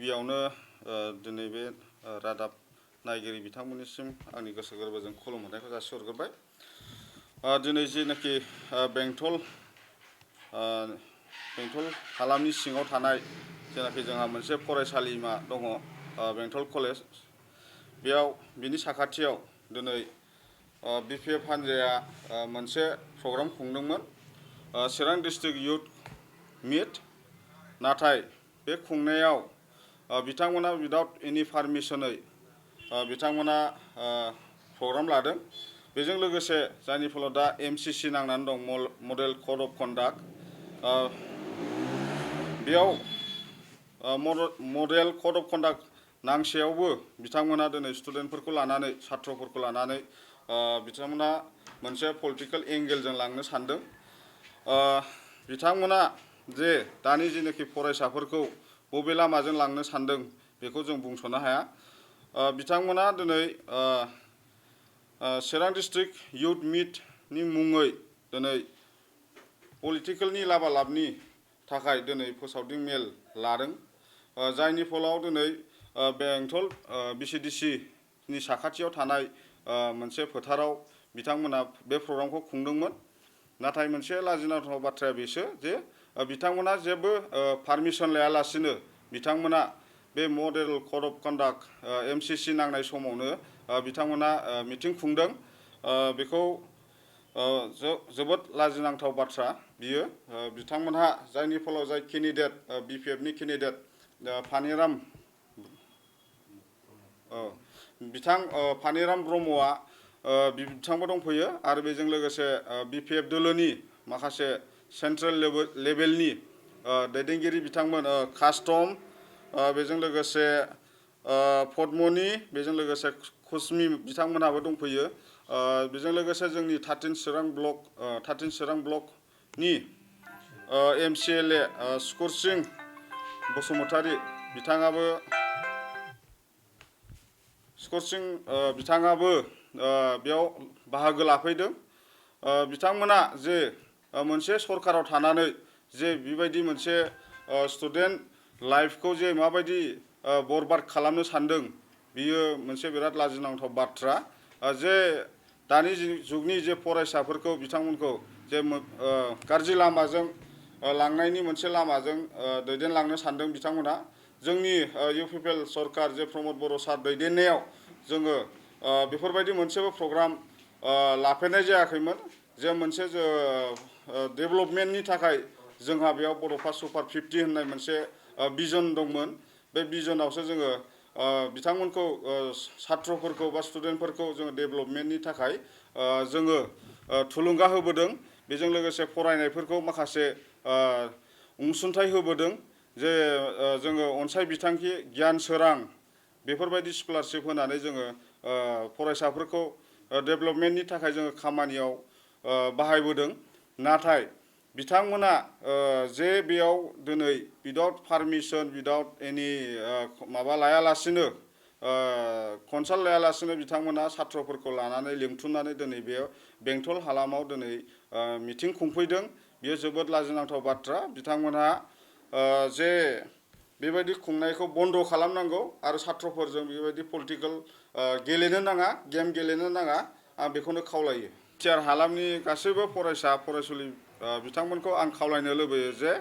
गिबियावनो दिनै बे रादाब नायगिरि बिथांमोननिसिम आंनि गोसो गोरबोजों खुलुमहरनायखौ जासिहरग्रोबाय। दिनै जेनाखि बेंटल हालामनि सिङाव थानाय जेनाखि जोंहा मोनसे फरायसालिमा दङ, बेंटल कलेज, बेयाव बिनि साखाथियाव दिनै BPF हान्जाया मोनसे प्रग्राम खुंदोंमोन, चिरां डिस्ट्रिक्ट इयुथ मिट। नाथाय बे खुंनायाव बिथांमोना उइदाउट एनि पारमिसनै बिथांमोना प्रग्राम लादों। बेजों लोगोसे जायनि फलाव दा MCC नांनानै दं, मडेल कड अफ कन्डाक्ट, बेयाव मडेल कड अफ कन्डाक्ट नांसेयावबो बिथांमोना दिनै स्टुडेन्टफोरखौ लानानै, छात्रफोरखौ लानानै बिथांमोना मोनसे पलिटिकेल एंगेलजों लांनो सानदों। बिथांमोना जे दानि जेनाखि फरायसाफोरखौ बबे लामाजों लांनो सानदों बेखौ जों बुंस'नो हाया। बिथांमोना दिनै चिरां डिस्ट्रिक्ट इयुथ मिटनि मुङै दिनै पलिटिकेलनि लाबालाबनि थाखाय दिनै फोसावदिं मेल लादों, जायनि फलाव दिनै बेंटल VCDC नि साखाथियाव थानाय मोनसे फोथाराव बिथांमोना बे प्रग्रामखौ खुंदोंमोन। नाथाय मोनसे लाजिनांथाव बाथ्राया बेसो जे बिथांमोना जेबो पारमिसन लायालासिनो बिथांमोना बे model code of conduct MCC नांनाय समावनो बिथांमोना मिटिं खुंदों। बेखौ जोबोद लाजिनांथाव बाथ्रा बियो। बिथांमोनहा जायनि फलाव जाय केन्डिडेट BPF नि केन्डिडेट फानिराम ब्रह्मआ बिथांबो दंफैयो, आरो बेजों लोगोसे BPF दोलोनि माखासे सेन्ट्रेल लेभेलनि दैदेनगिरि बिथांमोन कास्टम, बेजों लोगोसे पद्मनि, बेजों लोगोसे कुसमि बिथांमोनहाबो दंफैयो। बेजों लोगोसे जोंनि 13 चिरां ब्लकनि MCLA स्करसिं बसुमतारी बिथाङाबो बेयाव बाहागो लाफैदों। बिथांमोना जे मोनसे सरकाराव थानानै जे बेबायदि मोनसे स्टुडेन्ट लाइफखौ जे माबायदि बरबाद खालामनो सानदों, बियो मोनसे बिराद लाजिनांथाव बाथ्रा। जे दानि जुगनि जे फरायसाफोरखौ बिथांमोनखौ जे गाज्रि लामाजों लांनायनि मोनसे लामाजों दैदेनलांनो सानदों बिथांमोना। जोंनि UPPL सरकार जे प्रमद बर' सार दैदेननायाव जोङो बेफोरबायदि मोनसेबो प्रग्राम लाफेरनाय जायाखैमोन। जे मोनसे डेभेलपमेन्टनि थाखाय जोंहा बेयाव बड'फा सुपार 50 होननाय मोनसे भिजन दंमोन। बे भिजनावसो जोङो बिथांमोनखौ छात्रफोरखौ बा स्टुडेन्टफोरखौ जोङो डेभेलपमेन्टनि थाखाय जोङो थुलुंगा होबोदों। बेजों लोगोसे फरायनायफोरखौ माखासे अनसुंथाइ होबोदों। जे जोङो अनसाय बिथांखि, गियान सोरां, बेफोरबायदि स्कलारशिप होनानै जोङो फरायसाफोरखौ डेभेलपमेन्टनि थाखाय जोङो खामानियाव बाहायबोदों। नाथाय बिथांमोना जे बेयाव दिनै उइदाउट पारमिसन, उइदाउट एनि माबा लायालासिनो, कनसाल्ट लायालासिनो बिथांमोना छात्रफोरखौ लानानै लिंथुमनानै दिनै बे बेंटल हालामाव दिनै मिटिं खुंफैदों। बेयो जोबोद लाजिनांथाव बाथ्रा। बिथांमोनहा जे बेबायदि खुंनायखौ बन्द' खालामनांगौ, आरो छात्रफोरजों बेबायदि पलिटिकेल गेलेनो नाङा, गेम गेलेनो नाङा, आं बेखौनो खावलायो। बिटिआर हालामनि गासैबो फरायसा फरायसुलि बिथांमोनखौ आं खावलायनो लुबैयो जे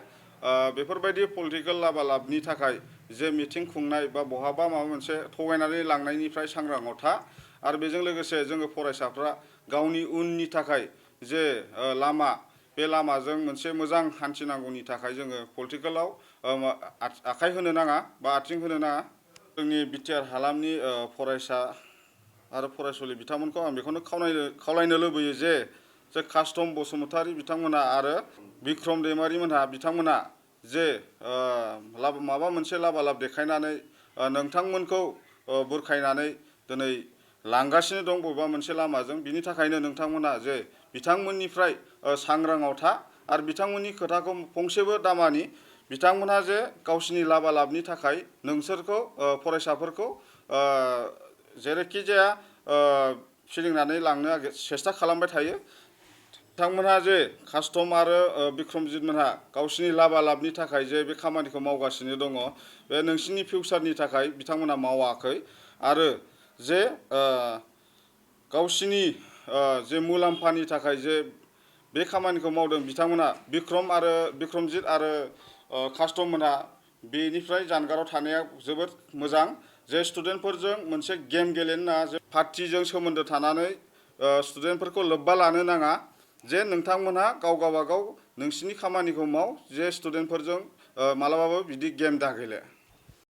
बेफोरबायदि पलिटिकेल लाबालाबनि थाखाय जे मिटिं खुंनाय बा बहाबा माबा मोनसे थगायनानै लांनायनिफ्राय सांग्राङाव था। आरो बेजों लोगोसे जोङो फरायसाफ्रा गावनि उननि थाखाय जे लामा, बे लामाजों मोनसे मोजां हान्थिनांगौनि थाखाय जोङो पलिटिकेलाव आखाइ होनो नाङा बा आथिं होनो नाङा। जोंनि बिटिआर हालामनि फरायसा आरो फरायसुलि बिथांमोनखौ आं बेखौनो खावलायनो लुबैयो जे कास्टम बसुमतारी बिथांमोना आरो बिक्रम दैमारि मोनहा बिथांमोना जे माबा मोनसे लाबालाब देखायनानै नोंथांमोनखौ बुरखायनानै दिनै लांगासिनो दं बबेबा मोनसे लामाजों। बिनि थाखायनो नोंथांमोना जे बिथांमोननिफ्राय सांग्राङाव था, आरो बिथांमोननि खोथाखौ फंसेबो दामानि। बिथांमोनहा जे गावसिनि लाबालाबनि थाखाय नोंसोरखौ फरायसाफोरखौ जेरैखि जाया फिदिंनानै लांनो सेस्था खालामबाय थायो। बिथांमोनहा जे कास्टम आरो बिक्रमजित मोनहा गावसिनि लाबालाबनि थाखाय जे बे खामानिखौ मावगासिनो दङ बे नोंसिनि फिउचारनि थाखाय बिथांमोना मावाखै आरो जे गावसिनि जे मुलाम्फानि थाखाय जे बे खामानिखौ मावदों बिथांमोना बिक्रमजित आरो कास्टम मोनहा बेनिफ्राय जानगाराव थानाया जोबोद मोजां जे स्टुडेन्टफोरजों मोनसे गेम गेलेनो नाङा जे पार्टिजों सोमोन्दो थानानै स्टुडेन्टफोरखौ लोब्बा लानो नाङा जे नोंथांमोनहा गाव गावबागाव नोंसिनि खामानिखौ माव जे स्टुडेन्टफोरजों मालाबाबो बिदि गेम दागेले